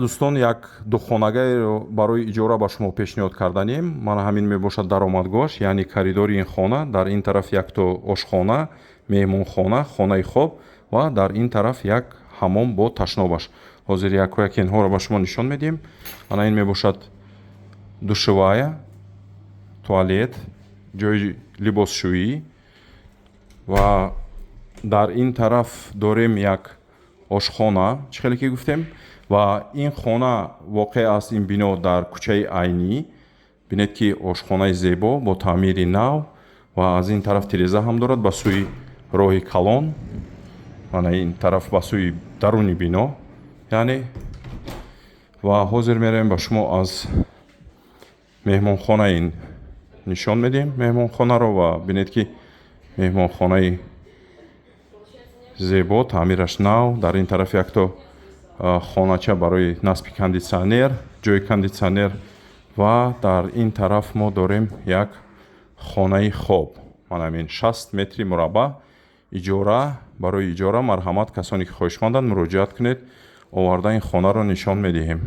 Дӯстон, як духонагаеро барои иҷора ба шумо пешниҳод карданем. Мана ҳамин мебошад даромадгоҳаш, яъне коридори ин хона. Дар ин тараф якто ошхона, меҳмонхона, хонаи хоб ва дар ин тараф як ҳаммом бо ташнобаш. Ҳозир яко яке инҳоро ба шумо нишон медиҳем. Ана ин мебошад душевая, туалет, ҷои либосшӯӣ ва дар ин тараф дорем як ошхона, чӣ хеле ки гуфтем. Ва ин хона воқеъ аст, ин бино дар кӯчаи Айнӣ. Бинед, ки ошхонаи зебо бо таъмири нав ва аз ин тараф тиреза ҳам дорад ба сӯи роҳи калон. Мана ин тараф ба сӯи даруни бино, яъне. Ва ҳозир меравем, ба шумо аз меҳмонхона ин нишон медиҳем, меҳмонхонаро. Ва бинед, ки меҳмонхонаи зебо, таъмираш нав. Дар ин тараф якто хонача барои насби кондитсионер, ҷои кондитсионер ва дар ин тараф мо дорем як хонаи хоб. Мана ҳамин 60 метри мураббаъ иҷора, барои иҷора. Марҳамат, касоне ки хоҳишманданд, муроҷиат кунед, оварда ин хонаро нишон медиҳем.